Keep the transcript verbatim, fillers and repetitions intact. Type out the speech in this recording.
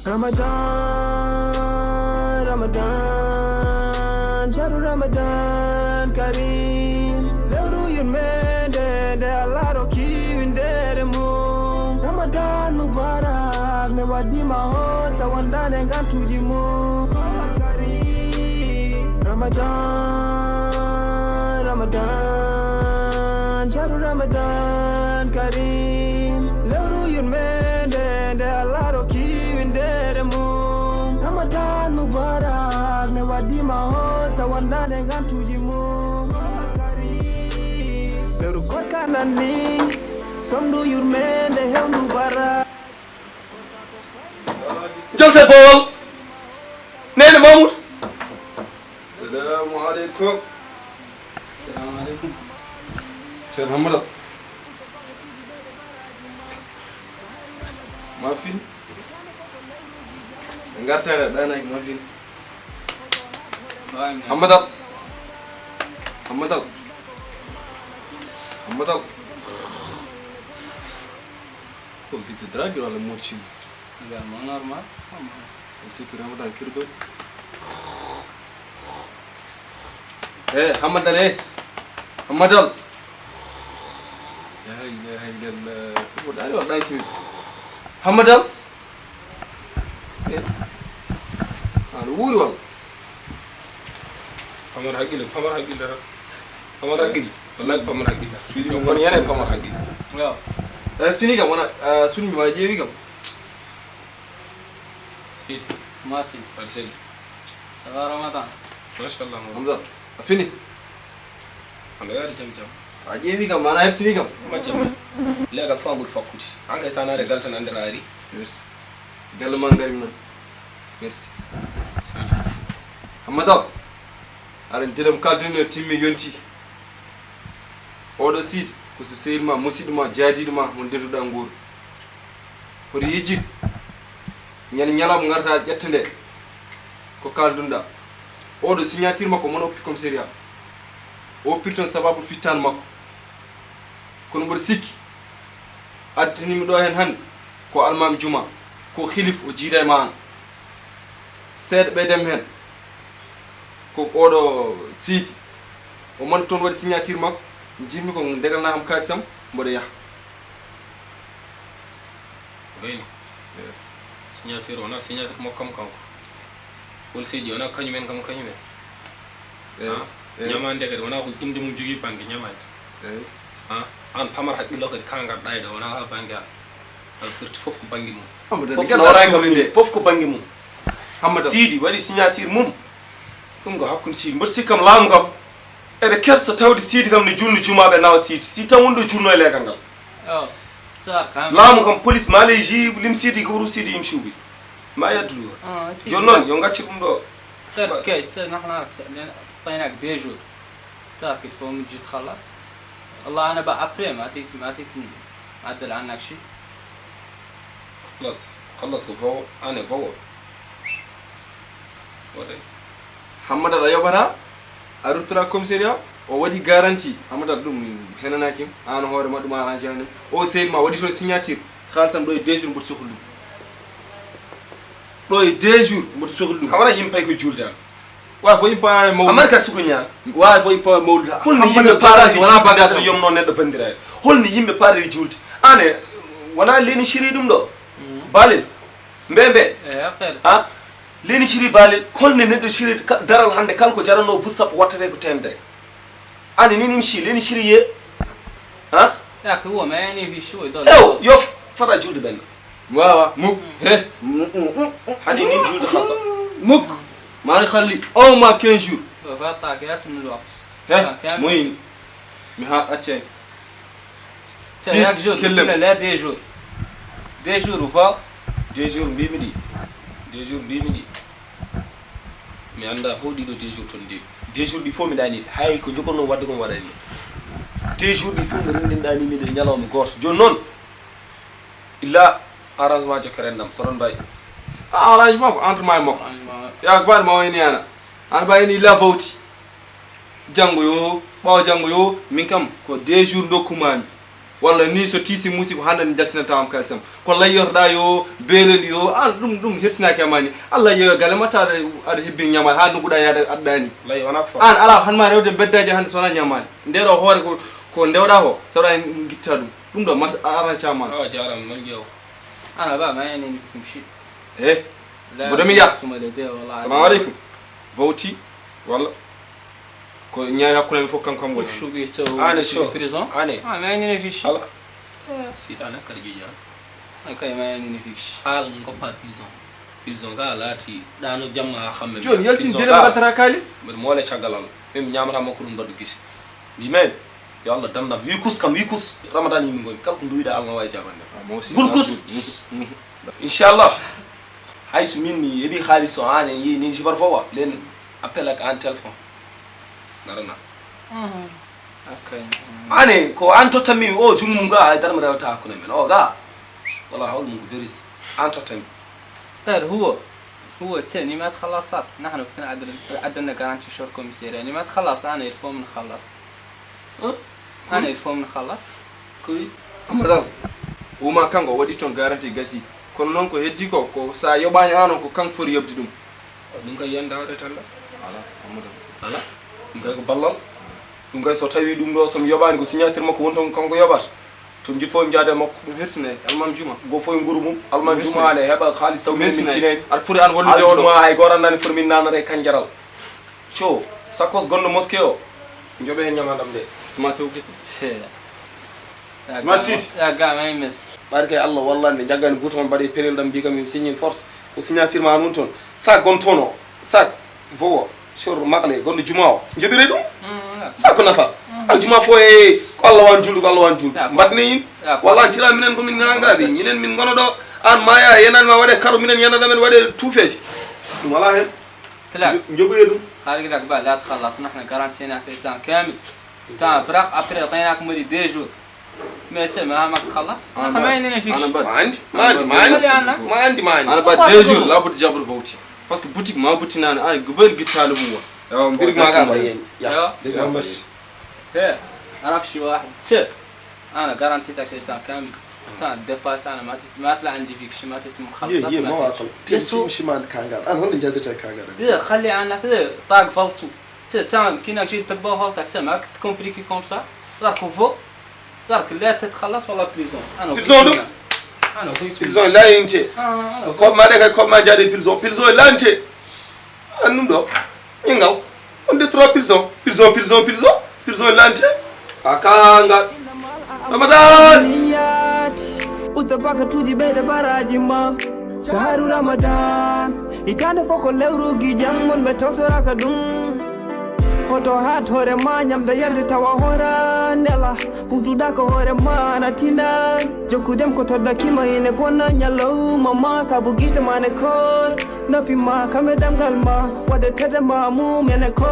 Ramadan, Ramadan, shahru Ramadan Kareem. Lewru yurmeende nde Allah rokki winndere mum. Ramadan Mubarak, nde waɗɗii ma hoot sa wondaani e ngantuuji mum. Ramadan, Ramadan, shahru Ramadan Kareem. Lewru yurmeende nde Allah rokki winndere mum. Ramadan Mubarak, nde waɗɗii ma hoot sa wondaani e ngantuuji mum. Lewru koorka nanni, somndu yurmeende, heewndu barak. Jalte boowal. Neene Mamoudou. Salamu aleykum. Salamu aleykum. Ceerno Hammadal. Ma fin. Ngartare ɗanaki ma fin. Hammadal. Hammadal. Hammadal. Ko gidde dragir walla mortise. Également normal. O sikki Ramadan kirdo. Eh, Hammadal, eh. Hammadal. La ilaha illallah. Ko dani o danki. Hammadal. Eh. Ano wuri wal. Pamar haqqille, pamar haqqille tan. Pamar haqqille. Wallahi pamar haqqille. Suuɗi ɗum kon yene pamar haqqille. Yo, A heftini kam wona, a suni ma ƴeewi kam. Seydi. Massi. Aɗa selli. Ça va Ramadan? Machallah mo. Hammadal. A fini. Ano yaari jam jam. A ƴeewi kam mana heftini kam. Majjam. Legal fa ɓuri fakkude. An kay sanaade galtan anndiraari. Merci. Galle ma ngarim noon. Merci. Hammadal. Aɗa dilam kaldino timmi yonti. Oɗo siidi ko so sehil ma, musidɗo ma, jaadiiɗo ma mo ndenduɗa nguur. Hoto yejjit ñande ñalawma ngarta ƴetta nde ko kaldunɗa. Oɗo signature makko mon oppi commissariat. O pirton sababu fittaandu makko. Kono mboɗo sikki addinimi ɗo heen hannde ko almaami juma, ko hilif o jiida e ma an. Seeɗa ɓeydem heen ko oɗo siidi o man toon waɗi signature makko. Njimmi ko ndegalna kam kaalis am mboɗo yaha. Gayni. Signature wona signature makko kam kanko. Hol seydi wona kañumen kam kañumen. Eyi. Ah, Eyi. Ñamaande kadi wona ko inde mum jogii bannge ñamaande. Eyi. Ah, an pamar haqqillo kadi ka ngarɗa e ɗo wona ha bannge an. Aɗa firti fof ko bannge mum. Hammadal Fof ne nawata garani kam kam nde. Fof ko bannge mum. Hammadal. Siidi waɗi signature mum. Ɗum ko hakkunde siidi mboɗo sikki kam laamu kam eɓe kersa tawde siidi kam ne julno jumaaɓe nawa siidi si taw wonɗo julno e leegal ngal. Yo, sar kam. Laamu kam police ma ley ji lim siidi ko wuro siidi im cuuɓi ma yaddu ɗum. Ah, si. Jooni noon yo ngaccu ɗum ɗo. Ter ke, ter نحن طيناك deux jours. تاكد فوق من جد خلص. والله انا بقى ابريم اعطيك اعطيك عدل عنك شيء. Kallas, kallas ko fawo, an e fawo. Waɗay. Hammadal a yoɓata a ruttora commissariat o waɗi garanti. Hammadal ɗum henanaki ma an hoore ma ɗum arrange ani o sehil ma waɗi toon signature. Haalisam ɗo e deux jours mboɗo sohli ɗum. Ɗo e deux jours mboɗo sohli ɗum. Hawara yimɓe pay ko julde an. Wawi fof yimɓe paare mawɗo. Amar ka suko ñaan. Wawi fof yimɓe paare mawɗo. Holno yimɓe paariri julde kadi yomno neɗɗo banndiraaɓe? Holno yimɓe paariri julde? Ane wona leni siri ɗum ɗo. Balel. Mbe mbe. Eh, après. Ha? Leni siri balel. Holno neɗɗo siri daral hannde kala ko jaranno bus sappo wattete ko temedere. Ane ni nim si leni siri ye. Ha? ياك هو ما يعني في شو يدور. Ew yo fata julde ɓenna. Wawa muk he. Hani nin julde halta. Muk. Mani halli un mois quinze jours. فات كاس من الوقت. He moyin. Mi ha accay. Chaque jour, Kelle. Là, deux jours. Deux jours ou pas. Deux jours mbimi ɗi. Deux jours mbimi ɗi. Mi annda fof ɗiɗo deux jours toon ndewi. Deux jours ɗi fof mi ɗani hay ko jogorno wadde ko mi waɗani. Deux jours ɗi fof mi renndinɗani miɗo ñalawma gooto jooni noon. Illa arrangement jokke renndam so ɗon mbawi. A arrangement ko entre ma e makko. Ya ko baɗ ma wayni ana. An mbawi ni illa fawti. Janngo yo ɓawa janngo yo min kam ko deux jours dokkumami. Walla ni so tiisi muusi ko hannde njaltinanta am kalisam. Ko layyorɗa yo, beelel yo, an ɗum, ɗum hersinaaki e ma ni. Allah yo galle ma tawa aɗa hebbini ñamal haa nugguɗa yaade aɗɗani. Layi wona ko An ala han ma rewde beddaji hannde so wona ñamaali. Nde ɗo hoore ko, ko ndewɗa ko, so wona en gitta ɗum. Ɗum ɗo mat arana camal. Awa jarama man jeewo. Ana ba ma yani ni kum shi. Eh. Mboɗo mi yaha. Salamu aleykum. Vowti walla ko ñaawi hakkunde men fof kanko kam woni. Shugi to Ane so. Prison. Ane. Ah, mais ni fish. Ala. Sita naskar juja. Ay kay mais ni fish. Hal ngoppa prison. Prison ga lati dano jamma ha xambe. Joni yaltin dele mbattata kalis. Mbeɗa moole caggal Allah. Min mi ñamata makko ɗum mbaɗɗo gisi. Mbi men yo Allah dandam wikus kam wikus ramadan yimi ngoni kala ko nduwiɗa Allah wawi jabande. Gulkus. Inchallah. Hay so min mi heɓi haalis o an en yehi nin jibar fof wa len appel ak an téléphone. Narana. Ane ko an tottanmi o jungo mum ga hay darma rewata hakkunde men o ga. Wala hawlu mum ko veris an tottanmi. Tawde huwo. Huwo te ni mat halasat nahno fitina addan garanti short commissariat ni mat halas ana il faut min halas. Ana il faut min halas. Ko wi. Amadal. Wuma kanko waɗi toon garanti gasi. Kono noon ko heddi ko ko sa yoɓani ano ko kanko foti yoɓde ɗum. Ɗum kay yiyande awde tan la. Ala. Amadal. Ala. Ɗum kay ko ballal. Ɗum kay so tawi ɗum ɗo somi yoɓani ko signature makko woni toon kanko yoɓata. Toon jiɗ fof jaade makko. Ɗum hersine almam juma. Go fof e nguru mum almam juma ale heɓa haalis saw min min tinani. Aɗa foti an wallude oɗo. Juma ay goto andani foti min nanata e kanjaral. Co sakos gonɗo moske o. Joɓe hen ñamandam de. Sima tewgiti. Masjid. Ya ga may mes. Ɓaade kay Allah wallan ɓe jaggani bouton mbaɗe pelel ɗam mbiga min signin force ko signature ma nun toon sa gon toon o sa vowo sur makle gonɗo juma o joɓire ɗum sa ko nafat al juma fo e ko Allah wan julɗo ko Allah wan julɗo mbaɗne yin walla an cira minen komin nangaɓe minen min gona ɗo an maya yenani ma waɗe karo minen yenana men waɗe tuufeji ɗum ala hen. Tla. Joɓoye ɗum. Har gida ba la txallas nahna garantina fi tan kamil. Tan braq après عطيناك مدي deux jours. Mais tu sais ما ما تخلص. ما عندنا فيك. ما عندي ما عندي ما عندي ما عندي ما عندي. انا بعد deux jours لابد جابر فوتي. Parce que boutique ما بوتي نانا انا قبل قلت له هو. يا مبارك ما قال يا يا مبارك. He, عرف شي واحد. Tse. انا garanti تاع شي تاع كامل. تاع ديباس انا ما تت- ما طلع عندي فيك شي ما تتم خلص. يي يي ما واقل. تيم تيم شي ما كانغار انا هون جدتها كانغار. يي خلي انا كذا طاق فلتو. تاع كي ناك شي تبا فلتك سمعك تكومبليكي كوم سا. دارك فو. دارك لا تتخلص ولا بريزون انا. بريزون دو. انا كنت بريزون لا ينتي. كوب ما ديك كوب ما جاري بريزون بريزون لا ينتي. Annum ɗo min ngaw. On de trois pilson pilson pilson pilson pilson lante. Akanga. Ramadan. Usta bakatuji ɓeyɗe baraji ma. Shahru ramadan. Itande foko lewru gijan mon ɓe tawtoraka ɗum. Hoto hat hoore ma ñamda yarde tawa hora nela. Hutuɗa ko hoore ma ana tina. Jokkudem ko toddakima ine bonna ñalawma ma sabu gite ma ne koor. Noppi ma kamɓe ɗemgal ma waɗe tedde ma mumene ko.